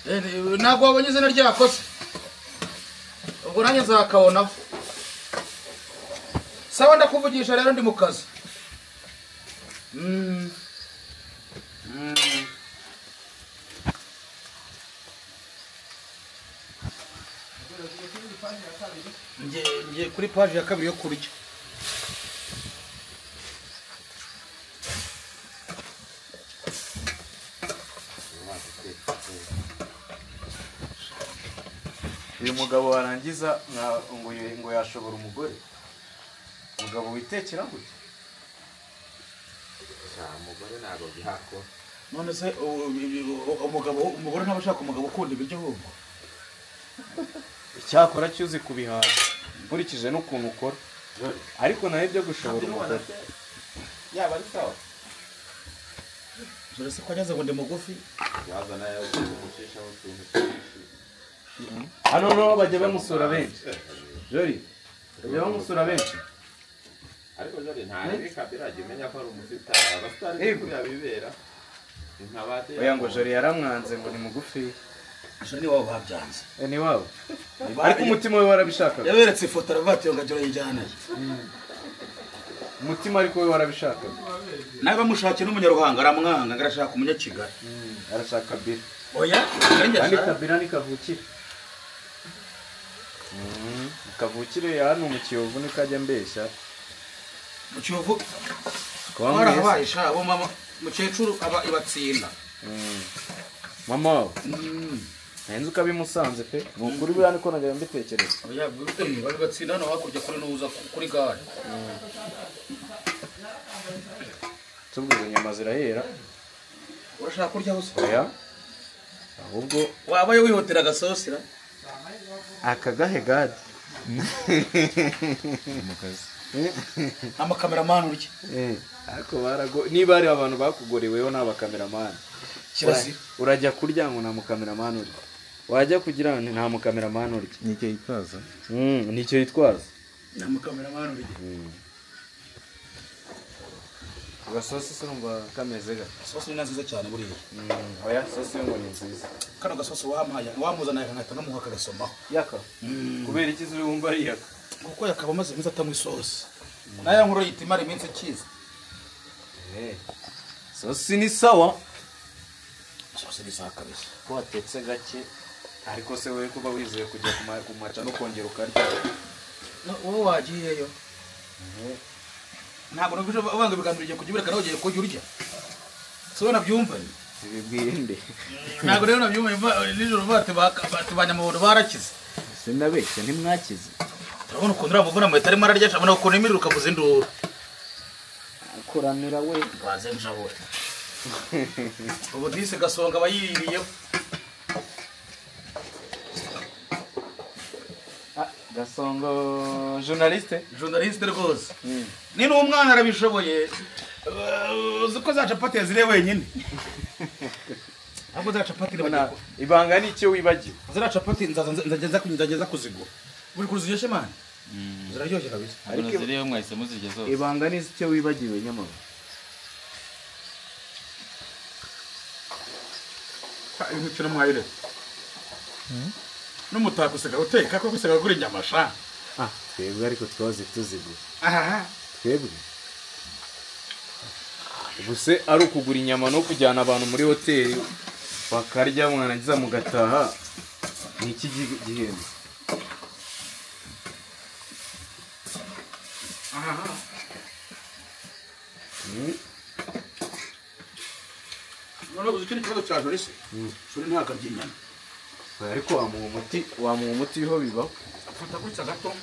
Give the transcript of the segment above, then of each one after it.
Ntabwo wabonye izina ryako se? Ubwo nanjye nzakabonaho. Sawa ndakuvugisha rero ndi mu kazi. Ngiye kuri paji ya kabiri yo kurya. Uyu mugabo warangiza ngo yashobora umugore. Umugabo witekera gute? Umugore ntabwo bihako. None se umugabo umugore ntabwo ashaka umugabo ukunda ibiryo ahubwo. Icyakora cyuzi kubihaza nkurikije n'ukuntu ukora. Ariko nawe ibyo gushobora umugore. Yaba ari sawa. Jore se ko ageze ngo ndi mugufi. Yaza nayo gucishaho utuntu twinshi. Hano no bajya bamusura benshi. Jori bajya bamusura benshi. Ariko Jori nta kabira ajya umenya ko ari umusitari. Abasitari kuriya bibera. Ntabate. Oya ngo Jori yaramwanze ngo ni mugufi. Jori ni wabo babyanze. Ni wabo. Ariko umutima we warabishakaga. Yaberetse ifoto aravuga ati ngo Jori yijyanaye. Umutima ariko we warabishakaga. Nawe bamushakiye n'umunyaruhanga aramwanga arashaka umunyakigali. Arashaka Kabira. Oya, kandi Kabira ni kavukire. Kavukire hano mu Kiyovu ni kajya mbeshya. Mu Kiyovu twarahabaye sha abo mama mukecuru aba ibatsinda. Mama wawe. Nzi ukabimusanze pe. Ni ukuri buriya niko najyaga mbitekereza. Oya, babibatsinda hano hakurya kuri nuza kuri gare. Tubwize inyama zirahera. Urashaka kurya hose? Oya. Ahubwo wabaye wihutira agasosira. Akagahe gade. Amakameramani urya. Ariko barago niba ari abantu bakugoreweho n'abakameramani. Kirazira. Urajya kurya ngo nta mukameramani urya. Wajya kugira ngo nta mukameramani urya. Nicyo yitwaza. Nicyo yitwaza. Nta mukameramani urya. Agasosi se urumva kameze gate? Sosi ni nziza cyane buriya. Oya sosi yo ngo ni nziza. Kano gasosi wampaye wamuzana nkahita namuha akagasomaho. Yaka. Kubera iki zuri wumva ari yaka? Kuko yakaba amaze iminsi atanywa isosi. Nayo nkuru yita imara iminsi ikiza. Sosi ni sawa. Sosi ni sawa kabisa. Ko watetse gake ariko se wewe kuba wizeye kujya ku maca no kongera ukarya. Wowe wagiyeyo. Ntabwo nubwo ubanga ibiganiro ugiye kujya ubireka nawe ugiye kujya urya. So nabyumva. Bibwiye nde? Ntabwo rero nabyumva nijoro bati banyamuhondo barakize. Sinabeshya ntimwakize. Turabona ukuntu uramuvuna mu itarimo ararya abona ukuntu imiriro ukavuza induru. Kuramira we waze njabura. Ubu dise gasonga abayiriyeho. Gasongo journaliste? Journaliste rwose. Ni n'umwana arabishoboye. Uzi ko za capati yaziriye wenyine. Ahubwo za capati ibanga ni icyo wibagiwe. Ziriya capati nzageza kuzigura. Buri kuziryoshye man. Ziraryoshye kabisa. Ariko ziriyo mwahise muzirya zose. Ibanga ni icyo wibagiwe nyamara. Imikino mwayire. N'umutako usigaye uteka kuko usigaye ugura inyama sha. Twebwe ariko twaze tuzigura. Twebwe. Ubuse ari ukugura inyama no kujyana abantu muri hoteli bakarya mwarangiza mugataha ni iki gihembo? None uzi ikindi kibazo cya Jori se? Jori ntabwo arya inyama. Ariko wamuha umuti ho bibaho. Fata gutya gato.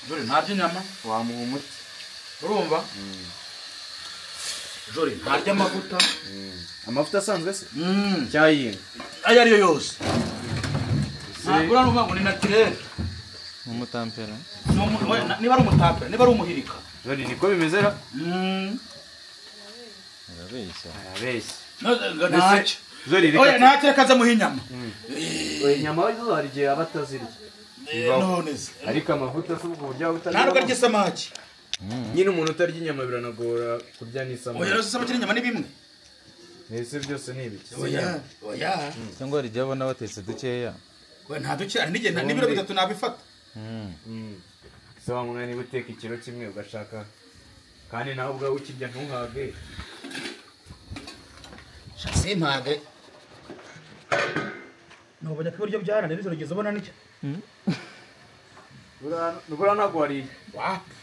Jori ntarya inyama. Wamuha umuti. Urumva? Jori ntarya amavuta. Amavuta asanzwe se? Cyayinka. Ayo ariyo yose. Ntabwo urumva ngo ni naturel. Umutampera. Niba ari umutampera, niba ari umuhirika. Jori niko bimeze ra? Arabeshya. Arabeshya. Ntacyo. Jori reka. Oya ntacyo reka aza muha inyama. Oya inyama zo hari igihe aba atazirya. None se. Ariko amavuta se ubwo buryo utarya. Ntabwo arya isamaki. Nyine umuntu utarya inyama biranagora kurya n'isamaki. Oya rero isamaki n'inyama ni bimwe. Ese byose ni ibiki? Oya, oya. Cyangwa hari igihe abona batetse dukeya. We nta duke, hari n'igihe n'ibiro 3 nabifata. Se wa mwana niba uteka ikiro kimwe ugashaka kandi nawe ubwawe ukirya ntuhage. Simpage. Nubonye ko ibiryo byarananiye nijoro ugeze ubona nicyo. Buriya ntabwo wariye. Wapi?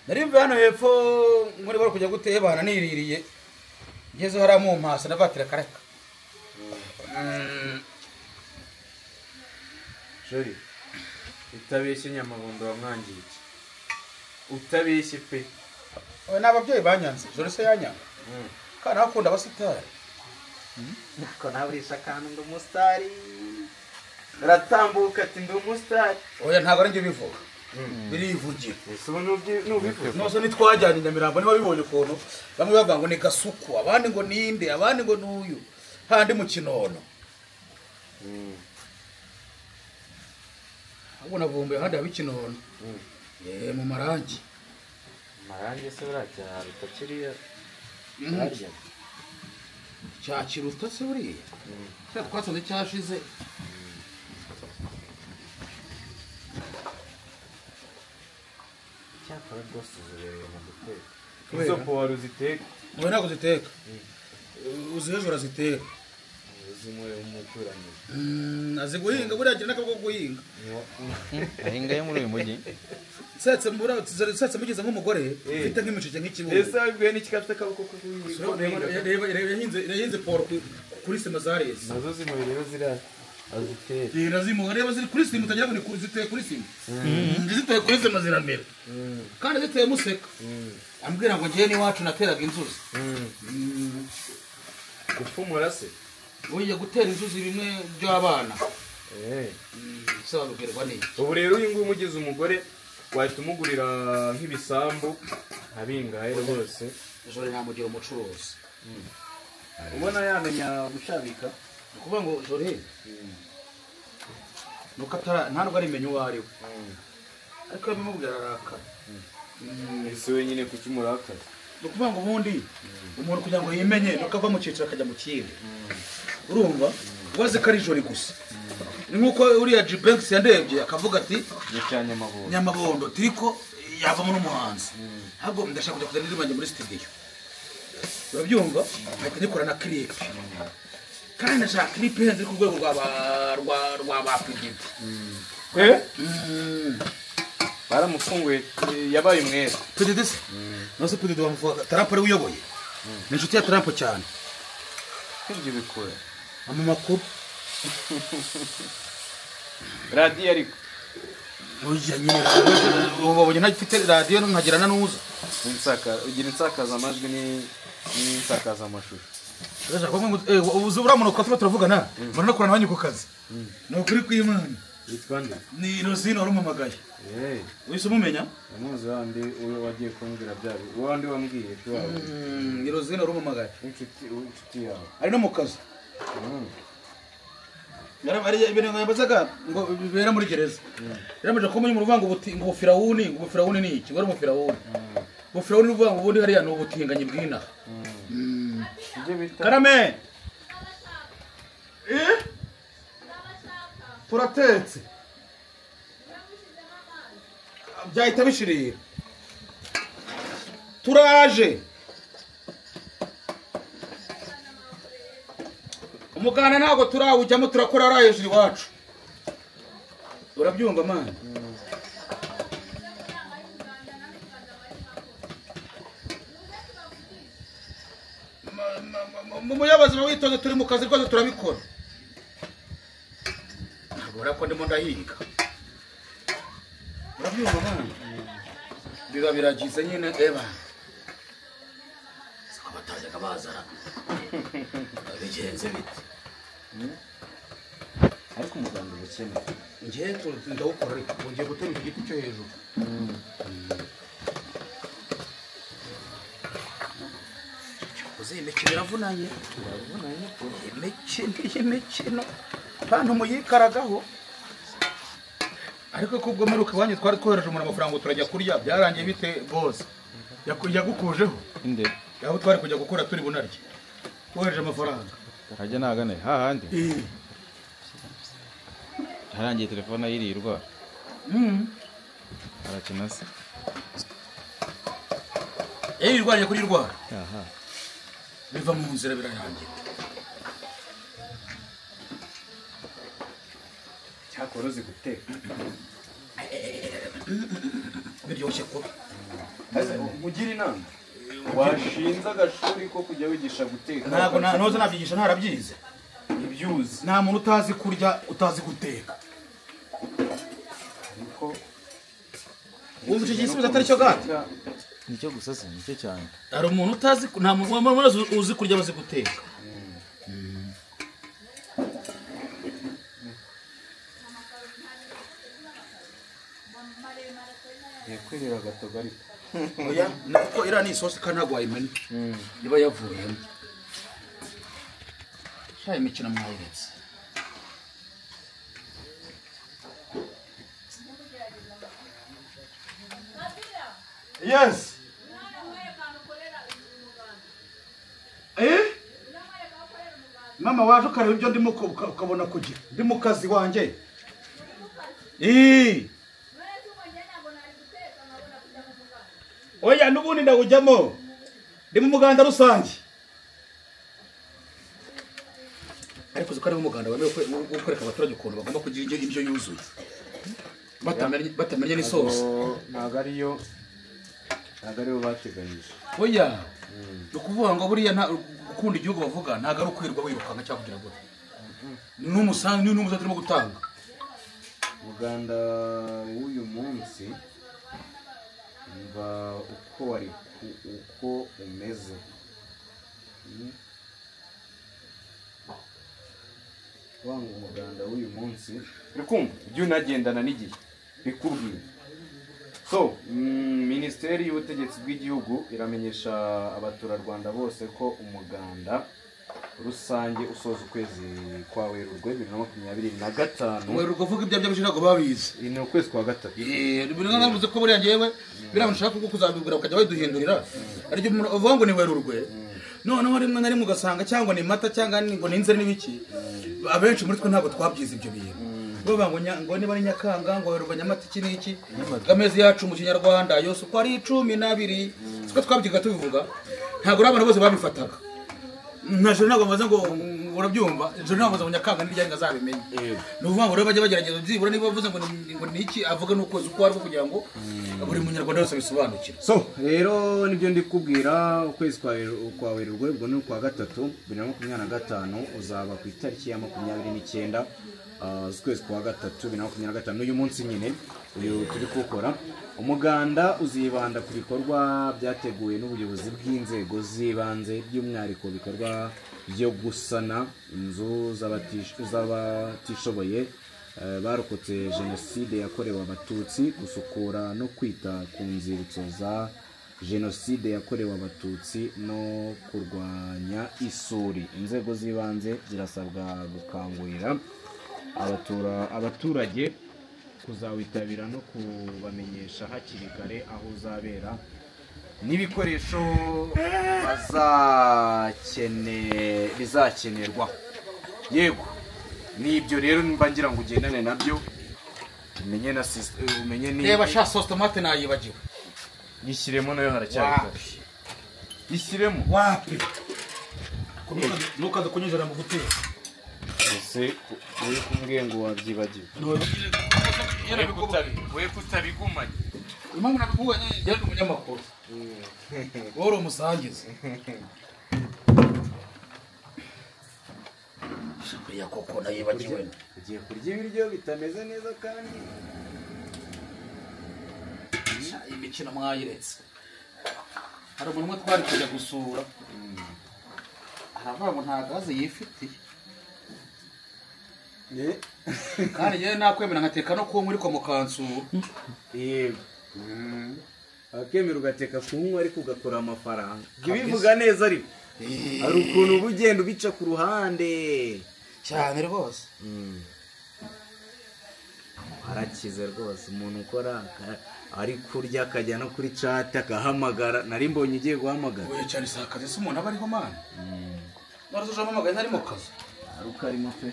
Nari mvuye hano hepfo muri bari kujya gutebana niririye. Ngeze hariya mu mpasa ndavatira kareka. Jori, utabeshye Nyamabondo wamwangiye iki? Utabeshye pe. Oya ni ababyeyi banyanze, Jori se yanyanga. Kandi akunda abasitari. Ko nawe urisha akantu ndi umusitari. Ratambuka ati ndi umusitari. Oya ntabwo ari njye ubivuga. Birivugira. Ese ubu nubivuga. Nose nitwajyanye i Nyamirambo niba bibonye ukuntu bamwe bavuga ngo ni Gasuku, abandi ngo ninde, abandi ngo n'uyu. Handi mu Kinono. Ahubwo navumbuye ahandi haba Ikinono. Mu marangi. Amarangi se buriya cyaruta kiriya. Cyakiruta se buriya? Cya twasanze cyashize. Cyakora rwose uzobereye mu guteka. Izo puwaro uziteka? Oya ntabwo ziteka. Uziheje uraziteka. Uzimure umuturanyi. Azi guhinga buriya agira n'akaboko ko guhinga. Ahinga yo muri uyu mujyi. Nsetse mugize nk'umugore ufite nk'imicece nk'ikibuno. Ese wabibwiwe n'iki ko afite akaboko ko guhinga? Reba yahinze poro kuri sima zareze. Nazo zimuye rero ziriya azitera. Reba reba ziri kuri sima utagira ngo ni ziteye kuri sima. Ziteye kuri sima ziramera. Kandi ziteye museka. Ambwira ngo ngiye n'iwacu nateraga inzuzi. Gupfumura se? Ujya gutera inzuzi bimwe by'abana. Se babibwirwa n'iki? Ubu rero uyu nguyu umugize umugore wahita umugurira nk'ibisambu nka bingahe rwose. Jori namugira umucuruzi. Ubona yamenya gushabika? Ni ukuvuga ngo Jori nuko ntabwo arimenya uwo ari we. Ariko iyo abimubwira ararakara. Ese wenyine kuki umurakara? Ni ukuvuga ngo ubundi umuntu kugira ngo yimenye nuko ava mu cyiciro akajya mu kindi. Urumva? Wazi ko ari Jori gusa. Ni nkuko uriya G Banks yandebye akavuga ati Nyamabondo tiriko yavamo n'umuhanzi. Ahubwo ndashaka kujya kuzana indirimbo muri studio. Urabyumva? Ahita nikora na clip. Kandi ndashaka clip ihenze ku rwego rwa ba PDD. Baramufunguye yabaye umwere. PDD se? Nose PDD bamuvuga Trump ari uyoboye. Ni inshuti ya Trump cyane. Ibyo bikora. Ama makuru. Radiyo ariko. Oya nyine ubu babonye ntafite radiyo nkagira na nuza. Ugira insakazamajwi n'insakazamashusho. Ubu uramunuka tuba turavugana mbona nakorana nanjye ku kazi. Ni ukuri kw'Imana. Yitwa nde? Ni Rosine warumamagaye. Wese umumenya? Umuzi wandi uwo wagiye kumbwira bya wandi wambwiye ko wawe. Ni Rosine warumamagaye. Inshuti yawe. Ari no mu kazi. Ibintu yambazaga ngo bibera muri gereza. Yaramaje kumenya mu ruvango ngo ubufirawuni, ngo ubufirawuni ni iki? Ngo ari umufirawuni. Ubufirawuni ni uvuga ngo ubundi hariya ni ubutinganyi bw'inaha. Karame. Turatetse. Byahita bishirira. Turaje. Umuganda ntabwo turawujyamo turakora ari hejuru iwacu. Urabyumva mwana? Mu muyobozi witonze turi mu kazi rwose turabikora. Ntabwo urako ndimo ndahiga. Urabyumva mwana? Biba biragize nyine eba. Siko batajyaga bazara. Bigenze bite? Ariko umuganda ubukeneye. Ngiye ndawukora ariko ngiye gutema igiti cyo hejuru. Uzi imikino iravunanye. Imikino bantu muyikaragaho. Ariko kubwo meruka wanyu twari twohereje umuntu amafaranga turajya kurya byarangiye bite bose. Yagukujeho. Inde. Aho twari kujya gukora turi bunarye. Wohereje amafaranga. Hajya nagane hahandi. Harangiye telefone yirirwa. Arakina se. Irwariye kuri rwara. Aha. Biva mu nzira birarangira. Cyakora uzi guteka. Biryoshye kuba. Mugira inama. Washinze agashuri ko kujya wigisha guteka. Ntabwo noza nabyigisha ntarabyize. Ibyuzi. Nta muntu utazi kurya utazi guteka. Ariko wumva icyo gisubizo atari cyo gata. Nicyo gusa se nicyo cyane. Hari umuntu utazi nta muntu uzi kurya abazi guteka. Yakwirira agatogo ariko. Oya, nako iriya ni isosi kandi ntabwo wayimena. Iba yavuyemo. Sha imikino mwayiretse. Yes. Mama waje ukareba ibyo ndimo ukabona kugira. Ndi mu kazi wanjye. Oya nubundi ndawujyamo. Ndi mu muganda rusange. Ariko uzi ko ari umuganda wemewe kwereka abaturage ukuntu bagomba kugira indyo yuzuye. Batamenye n'isosi. Ntabwo ariyo bateganyije. Oya. Ni ukuvuga ngo buriya gukunda igihugu bavuga ntabwo ari ukwirwa wirukanka cyangwa kugira gute. N'umusanzu n'umusanzu turimo gutanga. Muganda w'uyu munsi mva uko wari uko umeze. Wanga umuganda w'uyu munsi urikumva ibyo unagendana n'igihe bikubwiye. So, Minisiteri y'Ubutegetsi bw'Igihugu iramenyesha abaturarwanda bose ko umuganda rusange usoza ukwezi kwa Werurwe 2025. Werurwe uvuga ibyo byabije ntabwo babizi. Ni ukwezi kwa gatatu. Biravuze ko buriya ngewe biramushaka kuko kuzabibwira ukajya baduhindurira. Ariko uvuga ngo ni Werurwe. Noneho rimwe na rimwe ugasanga cyangwa ni mata cyangwa ngo ni inzira n'ibiki. Abenshi muri twe ntabwo twabyize ibyo bintu. Bavuga ngo niba ari Nyakanga ngo Werurwe Nyamata iki n'iki. Amezi yacu mu Kinyarwanda yose uko ari 12. Siko twabyiga tubivuga. Ntabwo abantu bose babifataga. Nta joro ntabwo baza ngo urabyumva, joro ntabwo baza ngo Nyakanga n'irya ngo azabimenye. Ni ukuvuga ngo rero bajya bagerageza byibura niba bavuze ngo ni iki avuga n'ukwezi uko ariko kugira ngo buri munyarwanda wese abisobanukire. So rero nibyo ndi kubwira ukwezi kwa Werurwe ubwo ni ukwa gatatu 2025 uzaba ku itariki ya 29 z'ukwezi kwa gatatu 2025 uyu munsi nyine uyu turi gukora. Umuganda uzibanda ku bikorwa byateguwe n'ubuyobozi bw'inzego z'ibanze by'umwihariko bikorwa byo gusana inzu z'abatishoboye barokotse jenoside yakorewe abatutsi, gusukura no kwita ku nzibutso za jenoside yakorewe abatutsi no kurwanya isuri. Inzego z'ibanze zirasabwa gukangurira abaturage kuzawitabira no kubamenyesha hakiri kare aho uzabera n'ibikoresho bizakenerwa. Yego nibyo rero nimba ngira ngo ugendane nabyo umenye na umenye ni reba sha sauce tomate nayibagiwe. Yishyiremo nayo haracyari kare. Yishyiremo wapi nukaza kunyujira mu guteka. Ese uri kumbwiye ngo wabyibagiwe. We kutabigumanye. Impamvu nakubonye yari umunyamakuru. Woro umusangiza. Shakuriya koko nayibagiwe. Ugiye kurya ibiryo bitameze neza kandi imikino mwayiretse. Hari umuntu umwe twari kujya gusura. Aravuga ngo nta gaze yifitiye. Kandi yewe nakwemera nkateka no kunywa ariko mukansura. Yego. Akemera ugateka kunywa ariko ugakora amafaranga. Bivuga neza ariko. Hari ukuntu uba ugenda ubica ku ruhande. Cyane rwose. Arakize rwose umuntu ukora ari kurya akajya no kuri chat akahamagara. Nari mbonye ugiye guhamagara. Oya cyane sakaze se umuntu aba ariho mana. Narazo mpamagaye ntari mu kazi. Ari uko arimo pe.